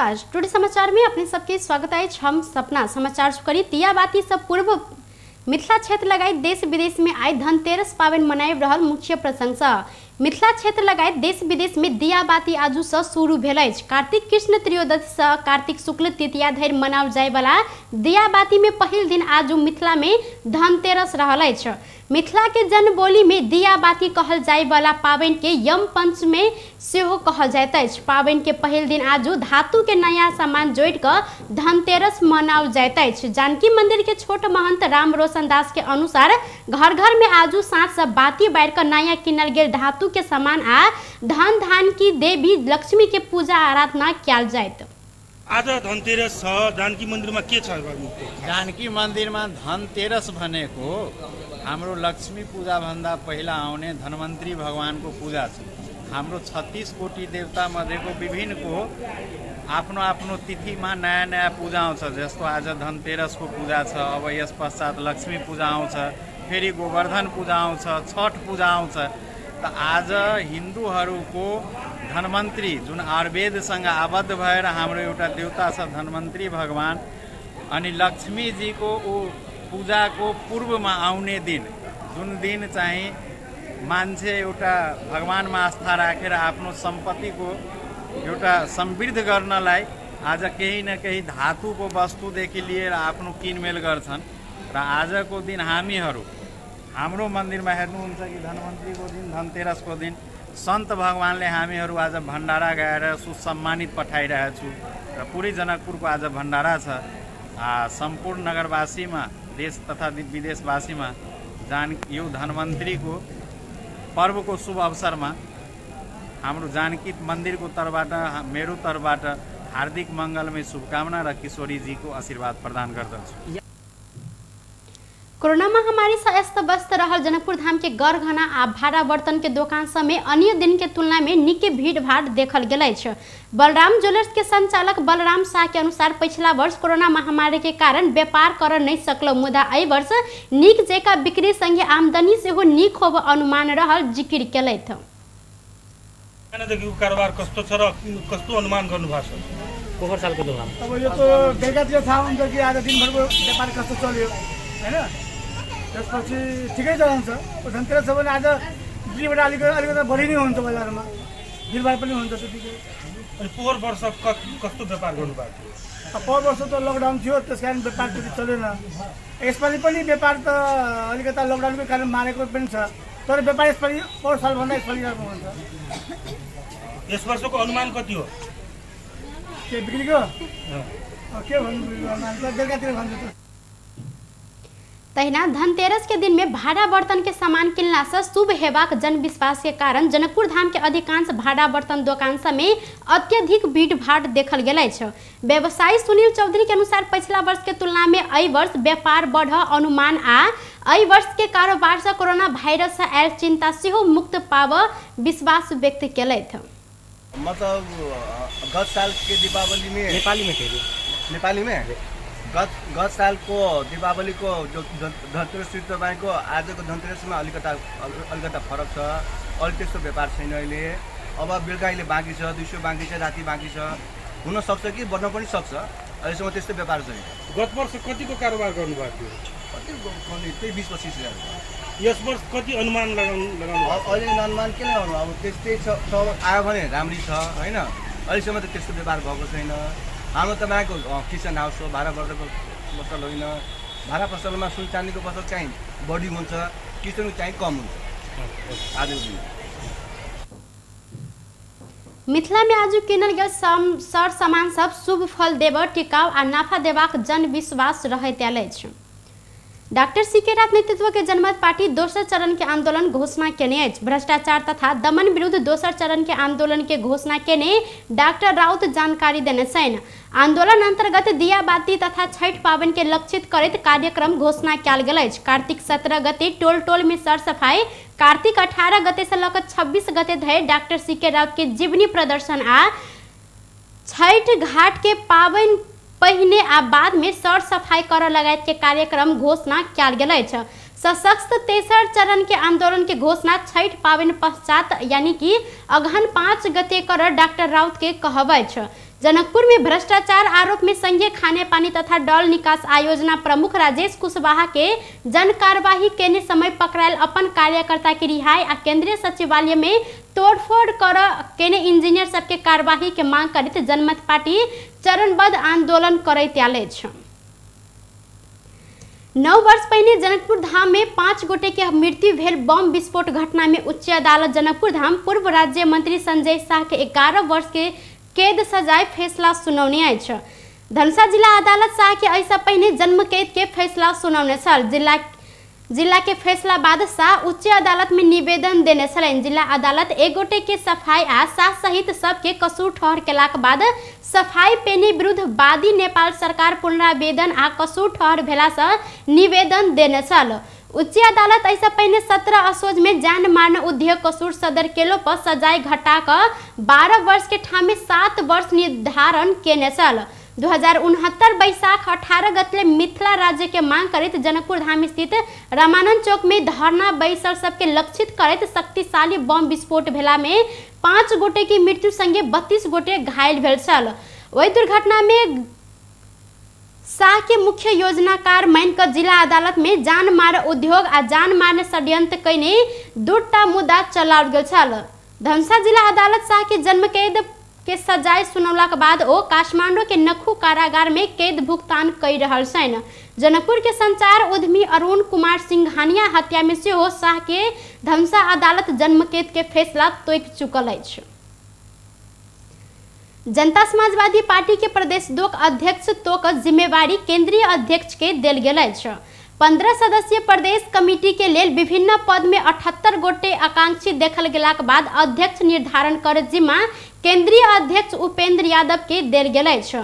नमस्कार, टुडे समाचार में अपने सबके स्वागत अछि। हम सपना समाचार करी दियाबाती से पूर्व मिथिला क्षेत्र लगायत देश विदेश में आइ धनतेरस पाबनि मनाबि रहल मुख्य प्रसंग। मिथिला क्षेत्र लगायत देश विदेश में दियाबाती आजू से शुरू भेल अछि। कार्तिक कृष्ण त्रयोदशी से कार्तिक शुक्ल तृतीया धरि मनाओल जाय वाला दियाबाती में पहिल दिन आजू मिथिला में धनतेरस रहल अछि। मिथिला के जनबोली में दियाबाती कहल जाय वाला पाबनि के यम पंचमी सेहो कहल जाइत अछि। पाबनि के पहिल दिन आजू धातु के नया सामान जोड़ि कऽ धनतेरस मनाओल जाइत अछि। जानकी मंदिर के छोट महंत राम रोशन दास के अनुसार घर घर में आजू साँझ से बाती बारि कऽ नया किनल गेल धातु के सामान आ धन धान की देवी लक्ष्मी के पूजा आराधना कयल जाइत। आज धनतेरस छ, जानकी मन्दिरमा के छ? जानकी मन्दिरमा धनतेरस भनेको हाम्रो लक्ष्मी पूजाभन्दा पहिला आउने धन्वन्तरी भगवानको पूजा छ। हाम्रो 36 कोटी देवता मध्येको विभिन्नको आफ्नो आफ्नो तिथिमा नयाँ नयाँ पूजा आउँछ। जस्तो आज धनतेरसको पूजा छ, अब यस पश्चात लक्ष्मी पूजा आउँछ, फेरि गोवर्धन पूजा आउँछ, छठ पूजा आउँछ। त आज हिन्दूहरूको धन्वन्तरी जुन आयुर्वेदसँग आबद्ध भएर हाम्रो एउटा देवता छ धन्वन्तरी भगवान, अनि लक्ष्मीजीको ऊ पूजाको पूर्वमा आउने दिन, जुन दिन चाहिँ मान्छे एउटा भगवानमा आस्था राखेर आफ्नो सम्पत्तिको एउटा समृद्ध गर्नलाई आज केही न केही धातुको वस्तुदेखि लिएर आफ्नो किनमेल गर्छन्। र आजको दिन हामीहरू हाम्रो मन्दिरमा हेर्नुहुन्छ कि धन्वन्तरीको दिन, धनतेरसको दिन सन्त भगवानले हामीहरू आज भण्डारा गाएर सुसम्मानित पठाइरहेको छु र पुरै जनकपुरको आज भण्डारा छ। सम्पूर्ण नगरवासीमा, देश तथा विदेशवासीमा यो धन्वन्तरीको पर्वको शुभ अवसरमा हाम्रो जानकी मन्दिरको तर्फबाट, मेरो तर्फबाट हार्दिक मङ्गलमय शुभकामना र किशोरीजीको आशीर्वाद प्रदान गर्दछु। कोरोना महामारी से अस्त व्यस्त रहल जनकपुर धाम के गरघना आ भाड़ा बर्तन के दोकान सब में अन्य दिन के तुलना में निके भीड़ भाड़ देखल गेल अछि। बलराम ज्वेलर्स के संचालक बलराम शाह के अनुसार पिछला वर्ष कोरोना महामारी के कारण व्यापार कर नहीं सकल, मुदा एहि वर्ष नीक जेका बिक्री संगे आमदनी सेहो नीक होब अनुमान रहल जिकिर केलथि। कारोबार कस्तो छ र कस्तो अनुमान गर्नुभएको छ? पोहोर सालको तुलनामा अब यो त बेलुकातिर थाहा हुन्छ कि आज दिनभरको व्यापार कस्तो चल्यो हैन, त्यसपछि ठिकै चलाउँछ। धनतेरस छ भने आज बिक्रीबाट अलिकति बढी नै हुन्छ, बजारमा भिडभाड पनि हुन्छ त्यतिकै। अनि पोहोर वर्ष कस्तो व्यापार गर्नुभएको थियो? पोहोर वर्ष त लकडाउन थियो, त्यस कारण व्यापार त्यति चलेन। यसपालि पनि व्यापार त अलिकता लकडाउनको कारण मारेको पनि छ, तर व्यापार यसपालि पोहोर सालभन्दा यसपालि राम्रो हुन्छ। यस वर्षको अनुमान कति हो? के बिक्रीको के भन्नु, बेलुकातिर भन्छु त। तहिना धनतेरस के दिन में भाड़ा बर्तन के सामान किनला से शुभ हेबाक जनविश्वास के कारण जनकपुर धाम के अधिकांश भाड़ा बर्तन दोकान सब में अत्यधिक भीड़ भाड़ देखल गेल अछि। व्यवसायी सुनील चौधरी के अनुसार पिछला वर्ष के तुलना में एहि वर्ष व्यापार बढ़ अनुमान आ एहि वर्ष के कारोबार से कोरोना वायरस से आयल चिंता सेहो मुक्त पाब विश्वास व्यक्त केलथि। मतलब गत साल के दीपावली में नेपाली में कहिए, नेपाली में गत सालको दीपावलीको जो धनतेरस तपाईँको आजको धनतेरसमा अलिकता फरक छ। अहिले त्यस्तो व्यापार छैन अहिले। अब बेलुका अहिले बाँकी छ, 200 बाँकी छ, राति बाँकी छ, हुनसक्छ कि बढ्न पनि सक्छ। अहिलेसम्म त्यस्तो व्यापार छैन। गत वर्ष कतिको कारोबार गर्नुभएको थियो? कति त्यही 20-25 हजार। यस वर्ष कति अनुमान लगाउनु? अहिले अनुमान के लगाउनु, अब त्यस्तै छ, आयो भने राम्री छ होइन। अहिलेसम्म त त्यस्तो व्यापार भएको छैन। हाम्रो तपाईँको किचन हाउस हो, भाडा बर्तनको पसल होइन। भाडा पसलमा सुन चाँदीको पसल चाहिँ बढी हुन्छ, किचनको चाहिँ कम हुन्छ। आजको दिन मिथिला में आज किनल गेल सर सामान सब शुभ फल देब, टिकाउ आ नाफा देबाक जनविश्वास रहैत आयल अछि। डॉक्टर सीके राउत नेतृत्व के जनमत पार्टी दोसर चरण के आंदोलन घोषणा केने अछि। भ्रष्टाचार तथा दमन विरुद्ध दोसर चरण के आंदोलन के घोषणा केने डॉक्टर राउत जानकारी देने छनि। आंदोलन अंतर्गत दियाबाती तथा छठ पाबनि के लक्षित करैत कार्यक्रम घोषणा कयल गेल अछि। कार्तिक 17 गते टोल टोल में सरसफाई, कार्तिक 18 गते से लऽ कऽ 26 गते धरि डॉक्टर सीके राउत के जीवनी प्रदर्शन आ छठ घाट के पाबनि पहिने आ बाद में सर सफाई करऽ लगायत के कार्यक्रम घोषणा कयल गेल अछि। सशक्त तेसर चरण के आंदोलन के घोषणा छठ पाबनि पश्चात यानी कि अगहन 5 गते कर डॉक्टर राउत के कहब अछि। जनकपुर में भ्रष्टाचार आरोप में संघीय खाने पानी तथा डल निकास आयोजना प्रमुख राजेश कुशवाहा के जन कार्यवाही केने समय पकड़ायल अपन कार्यकर्ता के रिहाई आ केंद्रीय सचिवालय में तोड़फोड़ कर केने इंजीनियर सबके कार्यवाही के मांग करैत जनमत पार्टी चरणबद्ध आंदोलन करैत आयल अछि। 9 वर्ष पहिने जनकपुर धाम में 5 गोटे के मृत्यु भेल बम विस्फोट घटना में उच्च अदालत जनकपुर धाम पूर्व राज्य मंत्री संजय शाह के 11 वर्ष के कैद सजाय फैसला सुनौने अछि। धनुषा जिला अदालत शाह के एहिसँ पहिने जन्म कैद के फैसला सुनौने छल। जिला के फैसला बाद शाह उच्च अदालत में निवेदन देने छलनि। जिला अदालत एक गोटे के सफाई आ शाह सहित सबके कसूर ठहर केलाक बाद सफाई पेने विरुद्ध वादी नेपाल सरकार पुनरावेदन आ कसूर ठहर भेलासँ निवेदन देने छल। उच्च अदालत एहिसँ पहिने 17 असोज में जान मारने उद्योग कसूर सदर केलो पर सजाय घटा कऽ 12 वर्ष के ठामे 7 वर्ष निर्धारण केने छल। 2069 बैसाख 18 गते मिथिला राज्य के मांग करैत जनकपुर धाम स्थित रामानंद चौक में धरना बैसल सबके लक्षित करैत शक्तिशाली बम विस्फोट भेला में 5 गोटे के मृत्यु संगे 32 गोटे घायल भेल छल। ओहि दुर्घटना में शाह के मुख्य योजनाकार मानि कऽ जिला अदालत में जान मार उद्योग आ जान मारने षड्यंत्र कयने 2टा मुद्दा चलाओल गेल छल। धनुषा जिला अदालत शाह के जन्म कैद के सजाय सुनौलाक बाद ओ काठमांडू के नखू कारागार में कैद भुगतान कई रहल छनि। जनकपुर के संचार उद्यमी अरुण कुमार सिंघानिया हत्या में सेहो शाह के धनुषा अदालत जन्म कैद के फैसला तोकि चुकल अछि। जनता समाजवादी पार्टी के प्रदेश 2 अध्यक्ष तोक जिम्मेवारी केंद्रीय अध्यक्ष के देल गेल अछि। 15 सदस्यीय प्रदेश कमिटी के लेल विभिन्न पद में 78 गोटे आकांक्षी देखल गेलाक बाद अध्यक्ष निर्धारण कर जिम्मा केंद्रीय अध्यक्ष उपेंद्र यादव के देल गेल अछि।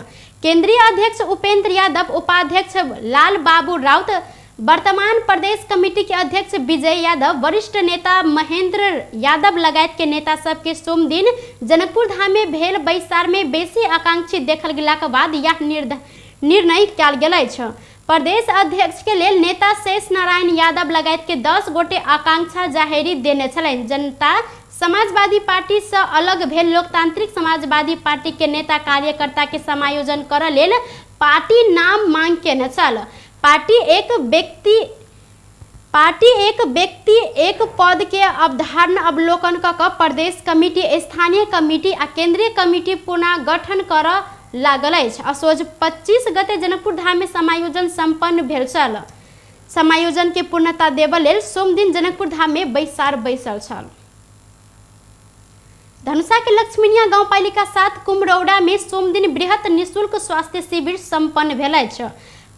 केंद्रीय अध्यक्ष उपेंद्र यादव, उपाध्यक्ष लाल बाबू राउत, वर्तमान प्रदेश कमिटी के अध्यक्ष विजय यादव, वरिष्ठ नेता महेंद्र यादव लगायत के नेता सबके सोमदिन जनकपुर धाम में भेल बैसार में बेसी आकांक्षी देखल गेलाक बाद यह निर्णय कयल गेल अछि। प्रदेश अध्यक्ष के लेल नेता शेष नारायण यादव लगायत के 10 गोटे आकांक्षा जाहेरी देने छलनि। जनता समाजवादी पार्टी से अलग भेल लोकतांत्रिक समाजवादी पार्टी के नेता कार्यकर्ता के समायोजन करऽ लेल पार्टी नाम मांग केने छल। पार्टी एक व्यक्ति एक पद के अवधारणा अवलोकन कऽ कऽ प्रदेश कमिटी, स्थानीय कमिटी आ केंद्रीय कमिटी पुनः गठन करऽ लागल अछि। असोज 25 गते जनकपुर धाम में समायोजन संपन्न भेल छल। समायोजन के पूर्णता देबऽ लेल सोमदिन जनकपुर धाम में बैसार बैसल छल। धनुषा के लक्ष्मीनिया गाउँपालिका 7 कुमरौड़ा में सोमदिन बृहत निःशुल्क स्वास्थ्य शिविर संपन्न भेल अछि।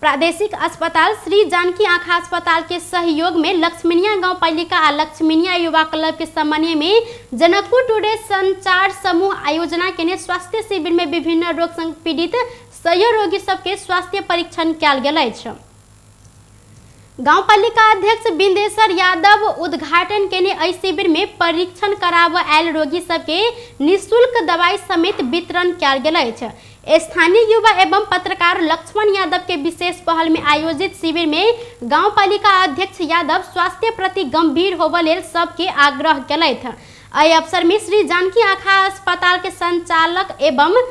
प्रादेशिक अस्पताल श्री जानकी आँखा अस्पताल के सहयोग में लक्ष्मीनिया गाउँपालिका आ लक्ष्मीनिया युवा क्लब के समन्वय में जनकपुर टुडे संचार समूह आयोजना केने स्वास्थ्य शिविर में विभिन्न रोग से पीड़ित 100 रोगी सबके स्वास्थ्य परीक्षण कयल गेल अछि। गाउँपालिका अध्यक्ष बिंदेश्वर यादव उद्घाटन केने एहि शिविर में परीक्षण कराबऽ आयल रोगी सबके निःशुल्क दवाई समेत वितरण कयल गेल अछि। स्थानीय युवा एवं पत्रकार लक्ष्मण यादव के विशेष पहल में आयोजित शिविर में गाउँपालिका अध्यक्ष यादव स्वास्थ्य प्रति गंभीर होबऽ लेल सबके आग्रह केलथि। एहि अवसर में श्री जानकी आँखा अस्पताल के संचालक एवं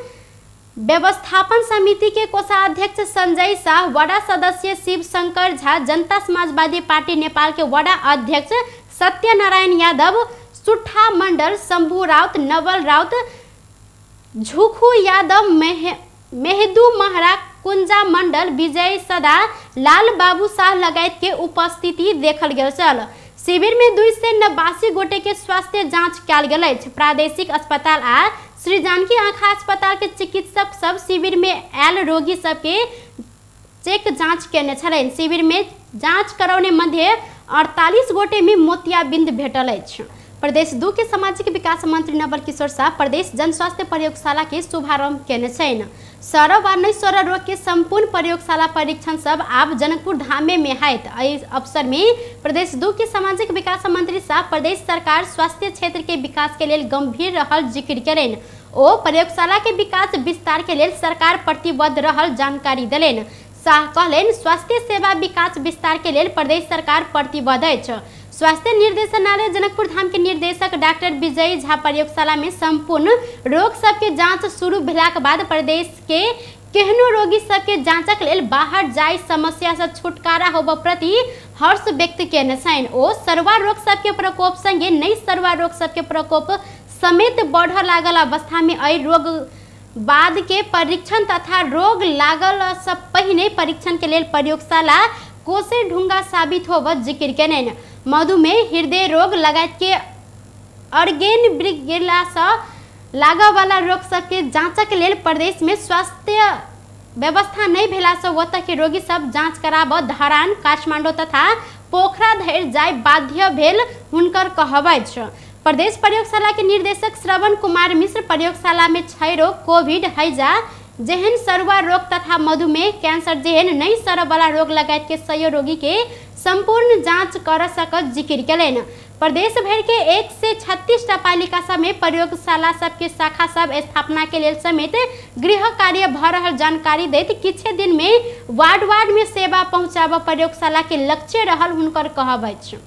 व्यवस्थापन समिति के कोषाध्यक्ष संजय शाह, वडा सदस्य शिव शंकर झा, जनता समाजवादी पार्टी नेपाल के वडा अध्यक्ष सत्यनारायण यादव, सुट्ठा मंडल, शंभू राउत, नवल राउत, झुखू यादव, मेहदू महरा, कुंजा मंडल, विजय सदा, लाल बाबू शाह लगायत के उपस्थिति देखल गेल छल। शिविर में 289 गोटे के स्वास्थ्य जांच कयल गेल अछि। प्रादेशिक अस्पताल आ श्री जानकी आँखा अस्पताल के चिकित्सक सब शिविर में आयल रोगी सबके चेक जांच केने छलनि। शिविर में जांच करौने मध्य 48 गोटे में मोतियाबिंद भेटल अछि। प्रदेश 2 के सामाजिक विकास मंत्री नवल किशोर शाह प्रदेश जन स्वास्थ्य प्रयोगशाला के शुभारंभ केने छनि। सर वा नहि सर रोग के संपूर्ण प्रयोगशाला परीक्षण सब आब जनकपुर धामे में हैत। एहि अवसर में प्रदेश 2 के सामाजिक विकास मंत्री शाह प्रदेश सरकार स्वास्थ्य क्षेत्र के विकास के लेल गंभीर रहल जिक्र केलनि। ओ प्रयोगशाला के विकास विस्तार के लेल सरकार प्रतिबद्ध रहल जानकारी देलनि। शाह कहलनि स्वास्थ्य सेवा विकास विस्तार के लेल प्रदेश सरकार प्रतिबद्ध अछि। स्वास्थ्य निर्देशनालय जनकपुर धाम के निर्देशक डॉक्टर विजय झा प्रयोगशाला में संपूर्ण रोग सबके जांच शुरू भेलाक बाद प्रदेश के केहनो रोगी सबके जांचक लेल बाहर जाय समस्या से छुटकारा होबऽ प्रति हर्ष व्यक्त केने छनि। ओ सरुआ रोग सबके प्रकोप संगे नई सरुआ रोग सबके प्रकोप समेत बढ़ऽ लागल अवस्था में एहि रोग बाद के परीक्षण तथा रोग लागल से पहिने परीक्षण के लेल प्रयोगशाला कोसे ढुंगा साबित होबऽ जिक्र केने। मधुमेह, हृदय रोग लगायत के अर्गेन ब्रिगेला से लागऽ वाला रोग सबके जांचक लेल प्रदेश में स्वास्थ्य व्यवस्था नहीं भेला से ओतऽ के रोगी सब जांच कराबऽ धरान, काठमांडू तथा पोखरा धरि जाय बाध्य भेल हुनकर कहब अछि। प्रदेश प्रयोगशाला के निर्देशक श्रवण कुमार मिश्र प्रयोगशाला में क्षय रोग, कोविड, हैजा जेहन सरुआ रोग तथा मधुमेह, कैंसर जेहन नई सरऽ वाला रोग लगायत के सय रोगी के संपूर्ण जांच कर सकत जिक्र केलनि। प्रदेश भर के 136 टा पालिका सब में प्रयोगशाला सबके शाखा सब स्थापना के लेल समेत गृह कार्य भ रहल जानकारी दैत किछे दिन में वार्ड वार्ड में सेवा पहुंचाबऽ प्रयोगशाला के लक्ष्य रहल हुनकर कहब अछि।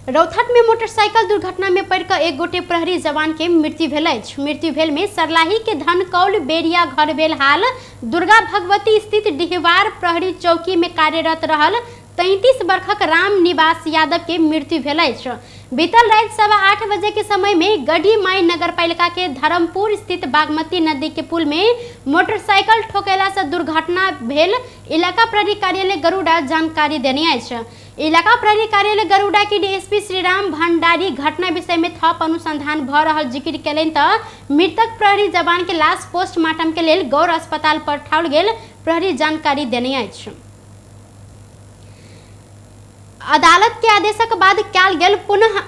रौतहट में मोटरसाइकिल दुर्घटना में पड़िकऽ एक गोटे प्रहरी जवान के मृत्यु भेल अछि। मृत्यु भेल में सरलाही के धनकौल बेरिया घर भेल हाल दुर्गा भगवती स्थित डिहवार प्रहरी चौकी में कार्यरत रहल 33 वर्षक राम निवास यादव के मृत्यु भेल अछि। बीतल राति 8:15 बजे के समय में गढ़ी माई नगरपालिका के धर्मपुर स्थित बागमती नदी के पुल में मोटरसाइकिल ठोकेला से दुर्घटना भेल इलाका प्रहरी कार्यालय गरुड़ा जानकारी देने अछि। इलाका प्रहरी कार्यालय गरुड़ा के डीएसपी श्रीराम भंडारी घटना विषय में थप अनुसंधान भ रहल जिक्र केलनि त मृतक प्रहरी जवान के लाश पोस्टमार्टम के लेल गौर अस्पताल पठाओल गेल प्रहरी जानकारी देने अछि। अदालत के आदेशक बाद कयल गेल पुनः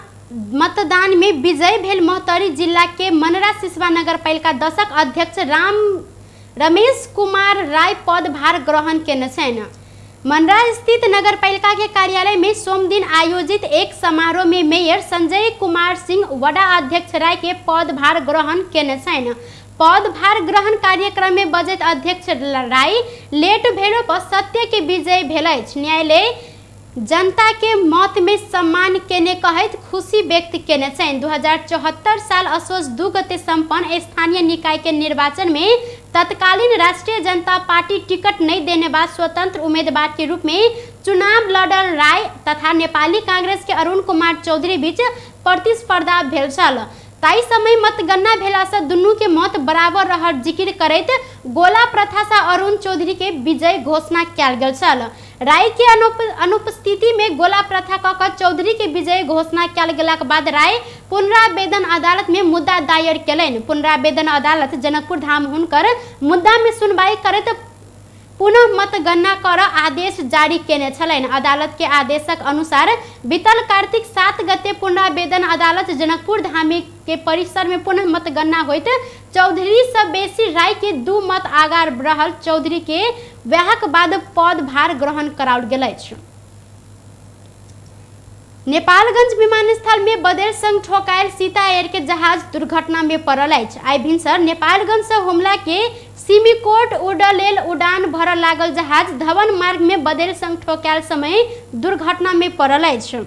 मतदान में विजय भेल महोत्तरी जिला के मनरा सिसवा नगरपालिका 10 अध्यक्ष राम रमेश कुमार राय पदभार ग्रहण केने छनि। मनरा स्थित नगरपालिका के कार्यालय में सोमदिन आयोजित एक समारोह में मेयर संजय कुमार सिंह वडा अध्यक्ष राय के पदभार ग्रहण केने छनि। पदभार ग्रहण कार्यक्रम में बजैत अध्यक्ष राय लेट भेलो पर सत्य के विजय भेल अछि। न्यायालय जनता के मत में सम्मान केने कहैत खुशी व्यक्त केने छनि। 2074 साल असोज 2 गते सम्पन्न स्थानीय निकाय के निर्वाचन में तत्कालीन राष्ट्रीय जनता पार्टी टिकट नहीं देने बाद स्वतंत्र उम्मीदवार के रूप में चुनाव लड़ल राय तथा नेपाली कांग्रेस के अरुण कुमार चौधरी बीच प्रतिस्पर्धा भेल छल। ताहि समय मतगणना भेला से दुनू के मत बराबर रहल जिक्र करैत गोला प्रथा से अरुण चौधरी के विजय घोषणा कयल गेल छल। राय के अनुपस्थिति में गोला प्रथा क के चौधरी के विजय घोषणा कयल गेलाक बाद राय पुनरावेदन अदालत में मुद्दा दायर केलनि। पुनरावेदन अदालत जनकपुर धाम हुनकर मुद्दा में सुनवाई करैत पुनः मतगणना कर आदेश जारी केने छलनि। अदालत के आदेशक अनुसार बीतल कार्तिक 7 गते पुनरावेदन अदालत जनकपुर धाम के परिसर में पुनः मतगणना होइत चौधरी से बेसी राय के 2 मत आगाँ रहल चौधरी के वैहक बाद पदभार ग्रहण कराओल गेल अछि। नेपालगंज विमानस्थल में बदेल संग ठोकायल सीता एयर के जहाज दुर्घटना में पड़ल अछि। आइ भिनसर नेपालगंज से हुमला के सिमीकोट उड़ऽ लेल उड़ान भरऽ लागल जहाज धवन मार्ग में बदेल संग ठोकायल समय दुर्घटना में पड़ल अछि।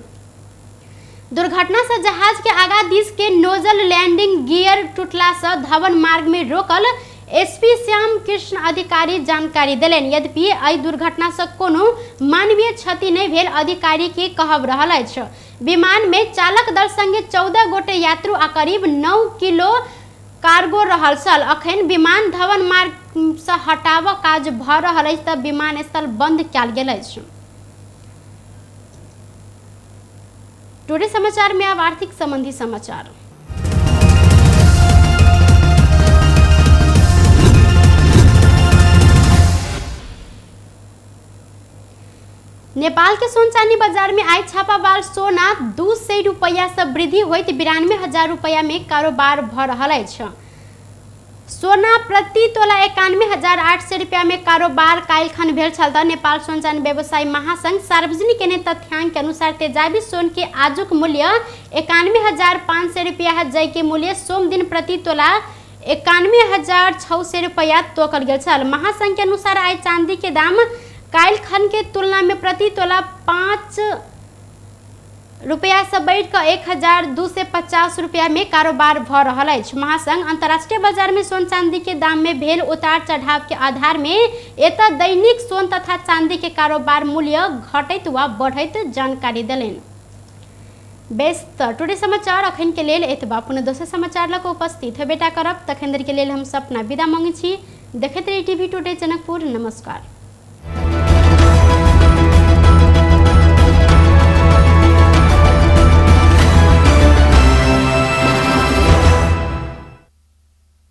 दुर्घटना से जहाज के आगा दिस के नोजल लैंडिंग गियर टूटला से धवन मार्ग में रोकल एसपी श्याम कृष्ण अधिकारी जानकारी देलनि। यद्यपि एहि दुर्घटना से कोनो मानवीय क्षति नहि भेल अधिकारी के कहब रहल अछि। विमान में चालक दल संगे 14 गोटे यात्रु आ करीब 9 किलो कार्गो रहल छल। अखन विमान धवन मार्ग से हटाबऽ काज भऽ रहल अछि तऽ विमानस्थल बंद कयल गेल अछि। टुडे समाचार में अब आर्थिक संबंधी समाचार। नेपाल के सोन चानी बाजार में आइ छापावाल सोना 200 रुपया से वृद्धि होइत 92,000 रुपया में कारोबार भ रहल अछि। सोना प्रति तोला 91,800 रुपया में कारोबार काल्हिखन भेल छल त नेपाल सोन चानी व्यवसायी महासंघ सार्वजनिक केने तथ्यांक के अनुसार तेजाबी सोन के आजुक मूल्य 91,500 रुपया है, जय के मूल्य सोम दिन प्रति तोला 91,600 रुपया तोकल गेल छल। महासंघ के अनुसार आइ चांदी के दाम काल्हिखन के तुलना में प्रति तोला 5 रुपया से बढ़ि कऽ 1250 रुपया में कारोबार भऽ रहल अछि। महासंघ अंतर्राष्ट्रीय बाजार में सोन चांदी के दाम में भेल उतार चढ़ाव के आधार में एतय दैनिक सोन तथा चांदी के कारोबार मूल्य घटैत वा बढ़ैत जानकारी देलनि। बेस तऽ टुडे समाचार अखन के लेल एतबा। पुनः दोसर समाचार लऽ कऽ उपस्थित हेबेटा करब। तखन धरि के लेल हम सपना विदा मांगै छी। देखैत रही टीवी टुडे जनकपुर। नमस्कार।